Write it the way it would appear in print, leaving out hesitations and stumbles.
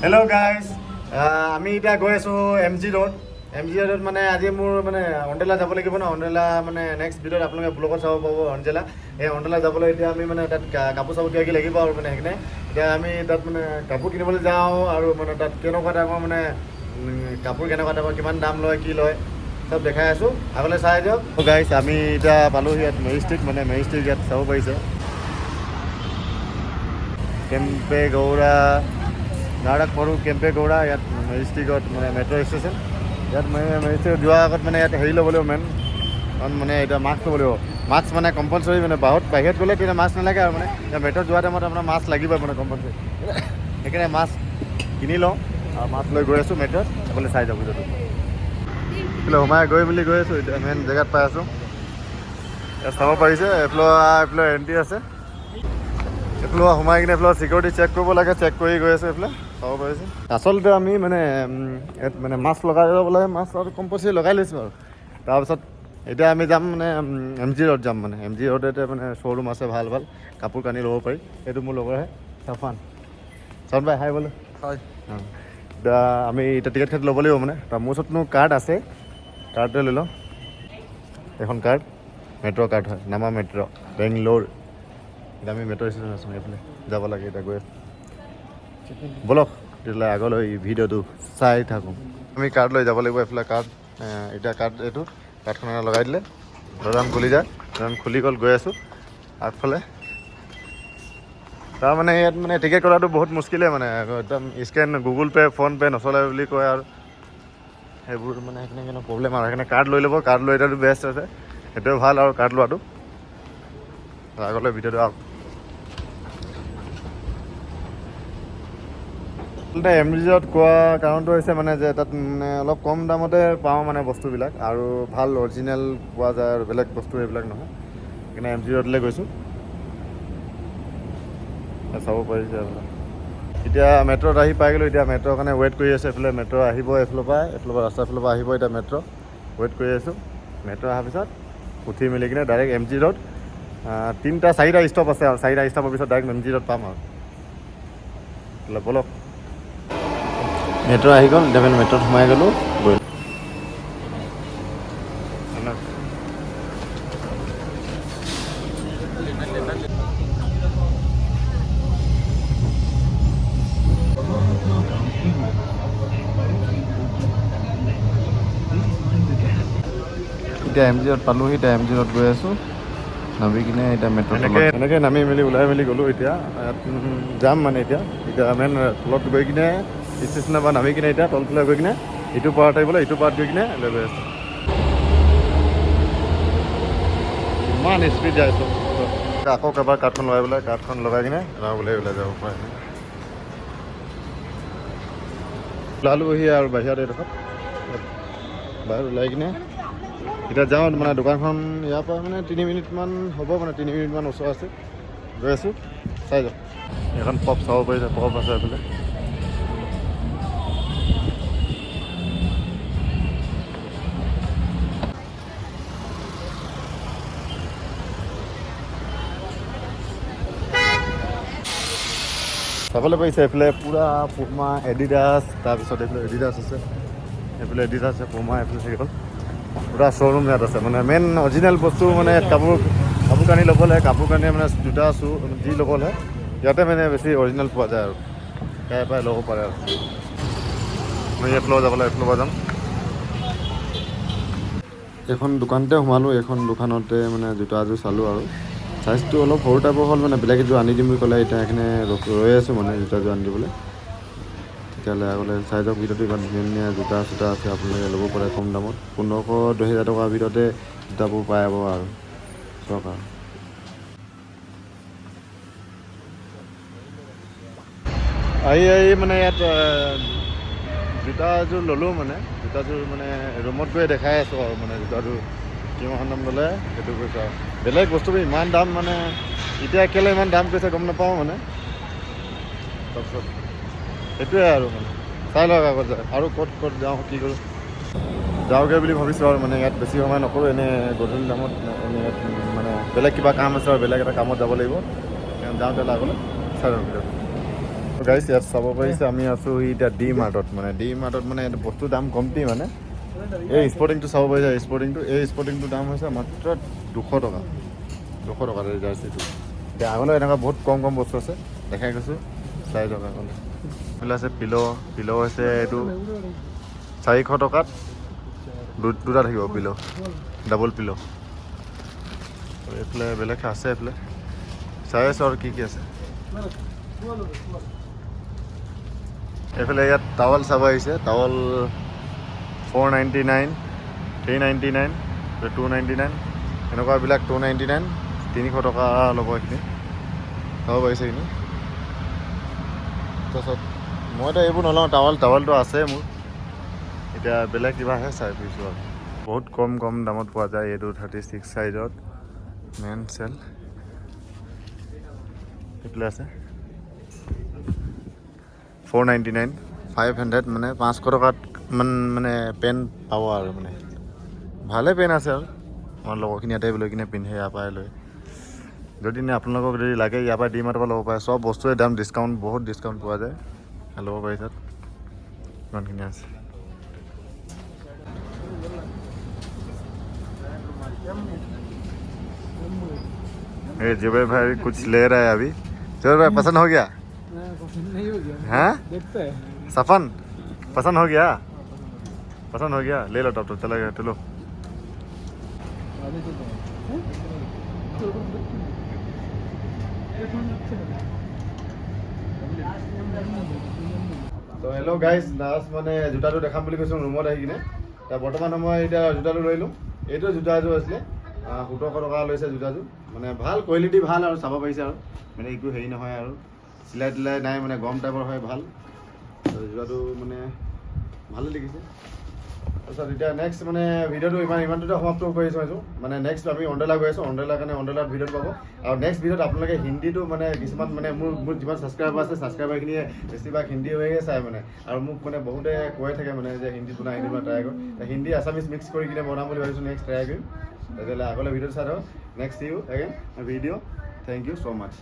Hello' guys, আমি এতিয়া গৈ আছোঁ M G Road. M G ৰোডত মানে আজি মোৰ মানে অণ্ডেলা যাব লাগিব ন। অণ্ডেলা মানে নেক্সট ভিডিঅ'ত আপোনালোকে ব্লগত চাব পাব অঞ্জেলা। এই অণ্ডেলা যাবলৈ এতিয়া আমি মানে তাত কাপোৰ চাপোৰ কিবা কিবি লাগিব আৰু মানে সেইকাৰণে এতিয়া আমি তাত মানে কাপোৰ কিনিবলৈ যাওঁ। আৰু মানে তাত কেনেকুৱা টাইপৰ মানে কাপোৰ কেনেকুৱা টাইপৰ, কিমান দাম লয়, কি লয়, চব দেখাই আছোঁ, আগলৈ চাই দিয়ক। গাইজ, আমি এতিয়া পালোহি ইয়াত মেৰি ষ্ট্ৰীট। মানে মেৰি ষ্ট্ৰীট ইয়াত চাব পাৰিছে, কেম্পে গৌৰা নাৰাকপৰু, কেম্পে গৌৰা। ইয়াত মেৰি ষ্ট্ৰীটত মানে মেট্ৰ' ষ্টেচন। ইয়াত মানে মেৰি ষ্ট্ৰীটত যোৱাৰ আগত মানে ইয়াত হেৰি ল'ব লাগিব মেইন, কাৰণ মানে এতিয়া মাস্ক ল'ব লাগিব। মাস্ক মানে কম্পালচৰি, মানে বাহিৰত গ'লে তেতিয়া মাস্ক নালাগে আৰু মানে এতিয়া মেট্ৰ'ত যোৱা টাইমত আপোনাৰ মাস্ক লাগিবই মানে কম্পালচৰি। সেইকাৰণে মাস্ক কিনি লওঁ আৰু মাস্ক লৈ গৈ আছোঁ মেট্ৰ'ত। আগলৈ চাই যাব ভিডিঅ'টো। এইফালে সোমাই গৈ মেলি গৈ আছোঁ, এতিয়া মেইন জেগাত পাই আছোঁ। ইয়াত চাব পাৰিছে, এইফালে এইফালে এণ্ট্ৰি আছে। এইফালে সোমাই কিনে এইফালে চিকিউৰিটি চেক কৰিব লাগে, চেক কৰি গৈ আছোঁ। এইফালে চাব পাৰিছে। আচলতে আমি মানে ইয়াত মানে মাস্ক লগাই ল'ব লাগে, মাস্ক আৰু কম্পালচৰি লগাই লৈছোঁ। আৰু তাৰপিছত এতিয়া আমি যাম মানে এম জি ৰোড যাম। মানে এম জি ৰোডতে মানে শ্ব'ৰুম আছে, ভাল ভাল কাপোৰ কানি ল'ব পাৰি। এইটো মোৰ লগৰহে চাফান। চাফান ভাই, হাই বোলে। হয়। অঁ, এতিয়া আমি এতিয়া টিকেট কাটি ল'ব লাগিব। মানে তাৰ মোৰ ওচৰতনো কাৰ্ড আছে, কাৰ্ডটোৱে লৈ লওঁ। এখন কাৰ্ড মেট্ৰ' কাৰ্ড হয়, নামা মেট্ৰ' বেংগলোৰ। এতিয়া আমি মেট্ৰ' ষ্টেচন আছোঁ, এইফালে যাব লাগে। এতিয়া গৈ আছোঁ, ব'লক তেতিয়াহ'লে আগলৈ ভিডিঅ'টো চাই থাকোঁ। আমি কাৰ্ড লৈ যাব লাগিব এইফালে। কাৰ্ড এতিয়া কাৰ্ড, এইটো কাৰ্ডখন লগাই দিলে দৰ্জাখন খুলি যায়। দৰ্জাখন খুলি গ'ল, গৈ আছোঁ আগফালে। তাৰমানে ইয়াত মানে টিকেট কৰাটো বহুত মুস্কিলেই, মানে একদম স্কেন, গুগল পে', ফোনপে' নচলে বুলি কয় আৰু সেইবোৰ মানে সেইকাৰণে প্ৰব্লেম আৰু সেইকাৰণে কাৰ্ড লৈ ল'ব। কাৰ্ড লৈ এতিয়াতো বেষ্ট আছে, সেইটোৱে ভাল আৰু কাৰ্ড লোৱাটো। আগলৈ ভিডিঅ'টো আহক। আচলতে এম জিত কোৱা কাৰণটো হৈছে মানে যে তাত মানে অলপ কম দামতে পাওঁ মানে বস্তুবিলাক আৰু ভাল অৰিজিনেল পোৱা যায় আৰু বেলেগ বস্তু এইবিলাক নহয়। সেইকাৰণে এম জি ৰোডলৈ গৈছোঁ। চাব পাৰিছে আপোনাৰ। এতিয়া মেট্ৰ'ত আহি পাই গ'লোঁ। এতিয়া মেট্ৰ'ৰ কাৰণে ৱেইট কৰি আছোঁ। এইফালে মেট্ৰ' আহিব, এইফালৰ পৰা ৰাস্তাৰ ফালৰ পৰা আহিব। এতিয়া মেট্ৰ' ৱেইট কৰি আছোঁ। মেট্ৰ' অহাৰ পিছত উঠি মেলি কিনে ডাইৰেক্ট এম জি ৰোড। তিনিটা চাৰিটা ষ্টপ আছে আৰু চাৰিটা ষ্টপৰ পিছত ডাইৰেক্ট এম জি ৰোড পাম। আৰু তেতিয়াহ'লে ব'লক। মেট্ৰ' আহি গ'ল। এতিয়া মানে মেট্ৰ'ত সোমাই গ'লোঁ গৈ। এতিয়া এম জি ৰোড পালোহি। এতিয়া এম জি ৰোড গৈ আছোঁ নামি কিনে। এতিয়া মেট্ৰ' এনেকৈ নামি মেলি ওলাই মেলি গ'লোঁ। এতিয়া ইয়াত যাম মানে এতিয়া এতিয়া মেইন তলত গৈ কিনে, ষ্টেচনৰ পৰা নামি কিনে এতিয়া তলফালে গৈ কিনে ইটো পাৰত আহিবলৈ, ইটো পাৰত গৈ কিনে লৈ গৈ আছোঁ। ইমান স্পীড যায় চব। আকৌ এবাৰ কাৰ্ডখন লগাই পেলাই, কাৰ্ডখন লগাই কিনে ওলাই ওলাই যাব পাৰে। ওলালোহি আৰু বাহিৰত এইডোখৰত। বাহিৰত ওলাই কিনে এতিয়া যাওঁ মানে দোকানখন ইয়াৰ পৰা মানে 3 মিনিটমান হ'ব, মানে 3 মিনিটমান ওচৰ আছে। গৈ আছোঁ, চাই যাওক। এখন পপ চাব পাৰিছে, পপ আছে এইফালে। চাবলৈ পাৰিছে, এইফালে পূৰা পুমা, এডিডাছ। তাৰপিছত এইফালে এডিডাছ আছে, এইফালে এডিডাছ আছে, পুমা এইফালে থাকি গ'ল। পূৰা শ্ব'ৰুম ইয়াত আছে। মানে মেইন অৰিজিনেল বস্তু মানে ইয়াত কাপোৰ কাপোৰ কানি ল'বলৈ, কাপোৰ কানি মানে জোতা চু যি ল'বলৈ ইয়াতে মানে বেছি অৰিজিনেল পোৱা যায় আৰু ইয়াৰ পৰাই ল'ব পাৰে। আৰু মই এইফালেও যাব লাগে, এইফালৰ পৰা যাম। এখন দোকানতে সোমালোঁ। এইখন দোকানতে মানে জোতা এযোৰ চালোঁ আৰু চাইজটো অলপ সৰু টাইপৰ হ'ল। মানে বেলেগ এযোৰ আনি দিম বুলি ক'লে। এতিয়া সেইকাৰণে ৰৈ আছোঁ মানে জোতাযোৰ আনি দিবলৈ। তেতিয়াহ'লে আগলৈ চাই যাওক ভিডিঅ'টো। ইমান ধুনীয়া ধুনীয়া জোতা চোতা আছে, আপোনালোকে ল'ব পাৰে কম দামত। 1500 2000 টকাৰ ভিতৰতে জোতাবোৰ পাই যাব। আৰু চাওক আৰু। আহি আহি মানে ইয়াত জোতা এযোৰ ল'লোঁ। মানে জোতাযোৰ মানে ৰুমত গৈ দেখাই আছোঁ আৰু মানে জোতাযোৰ কিমান দাম ল'লে সেইটো কৈছোঁ। আৰু বেলেগ বস্তুবোৰ ইমান দাম, মানে এতিয়া কেলৈ ইমান দাম কৈছে গম নাপাওঁ মানে। তাৰপিছত সেইটোৱে আৰু মানে চাই লওক আগত যায় আৰু ক'ত ক'ত যাওঁ, কি কৰোঁ, যাওঁগৈ বুলি ভাবিছোঁ। আৰু মানে ইয়াত বেছি সময় নকৰোঁ, এনেই গধূলি দামত এনেই ইয়াত মানে বেলেগ কিবা কাম আছে আৰু বেলেগ এটা কামত যাব লাগিব। যাওঁ তেতিয়াহ'লে, আগলৈ চাই লওক ভিডিঅ'টো। গাইছ, ইয়াত চাব পাৰিছে, আমি আছোঁ এতিয়া ডি মাৰ্টত। মানে ডি মাৰ্টত মানে ইয়াত বস্তুৰ দাম কমটি। মানে এই স্পৰ্টিংটো চাব পাৰিছে, স্পৰ্টিংটো, এই স্পৰ্টিংটোৰ দাম হৈছে মাত্ৰ 200 টকা, 200 টকা এই জাৰ্চিটো। এতিয়া আগলৈ এনেকুৱা বহুত কম কম বস্তু আছে, দেখাই গৈছোঁ, চাই টকা আগলৈ। এইফালে আছে পিল'। পিল' হৈছে এইটো 400 টকাত দুটা থাকিব পিল', ডাবল পিল'। আৰু এইফালে বেলেগ আছে, এইফালে চাই আছোঁ আৰু কি কি আছে। এইফালে ইয়াত টাৱাল চাব আহিছে। Towel 499, 399, 299, এনেকুৱাবিলাক 299, 300 টকা ল'ব এইখিনি। চাব পাৰিছে এইখিনি। তাৰপাছত মইতো এইবোৰ নলওঁ টাৱাল, টাৱালটো আছে মোৰ। এতিয়া বেলেগ কিবাহে চাই ফুৰিছোঁ আৰু বহুত কম কম দামত পোৱা যায়। এইটো 36 চাইজত মেন চেল এইফালে আছে 499, 500, মানে 500 টকাত মানে পেণ্ট পাব আৰু মানে ভালে পেণ্ট আছে। আৰু আমাৰ লগৰখিনি ইয়াতে লৈ কিনে পিন্ধে, ইয়াৰ পৰাই লৈ। যদি নে আপোনালোকক যদি লাগে, ইয়াৰ পৰা ডি মাৰ্টৰ পৰা ল'ব পাৰে। চব বস্তুৰে দাম ডিছকাউণ্ট, বহুত ডিছকাউণ্ট পোৱা যায়, ল'ব পাৰি। তাত ইমানখিনি আছে। ये जुबेर भाई कुछ ले रहा है अभी। जुबेर भाई, पसंद हो गया? पसंद नहीं हो गया। हाँ। देखते हैं। सफन, पसंद हो गया? पसंद हो गया, ले लो टॉप। तो चला गया, चलो। आगे चलते हैं। তো হেল্ল' গাইজ, লাষ্ট মানে জোতাটো দেখাম বুলি কৈছোঁ ৰুমত আহি কিনে। এতিয়া বৰ্তমান সময় এতিয়া জোতাটো লৈ লওঁ। এইটো জোতা এযোৰ আছিলে, 1700 টকা লৈছে জোতাযোৰ। মানে ভাল কোৱালিটি, ভাল আৰু চাব পাৰিছে আৰু মানে একো হেৰি নহয় আৰু চিলাই তিলাই নাই, মানে গৰম টাইপৰ হয়, ভাল। তো জোতাটো মানে ভালে দেখিছে। তাৰপিছত এতিয়া নেক্সট মানে ভিডিঅ'টো ইমানটোতে সমাপ্ত কৰি আছোঁ। মানে নেক্সট আমি অণ্ডেলা গৈ আছোঁ, অণ্ডেলাৰ কাৰণে অণ্ডেলাত ভিডিঅ'টো পাব। আৰু নেক্সট ভিডিঅ'ত আপোনালোকে হিন্দীটো মানে কিছুমান মানে মোৰ যিমান ছাবস্ক্ৰাইবাৰ আছে, ছাবস্ক্ৰাইবাৰখিনিয়ে বেছিভাগ হিন্দী হৈয়ে চাই মানে। আৰু মোক মানে বহুতে কৈ থাকে মানে যে হিন্দীত বনা, হিন্দী বনা, ট্ৰাই কৰ। হিন্দী আছামিজ মিক্স কৰি কিনে বনাম বুলি ভাবিছোঁ, নেক্সট ট্ৰাই কৰিম। তেতিয়াহ'লে আগলৈ ভিডিঅ'টো চাই থাকক। Next you again video. Thank you so much.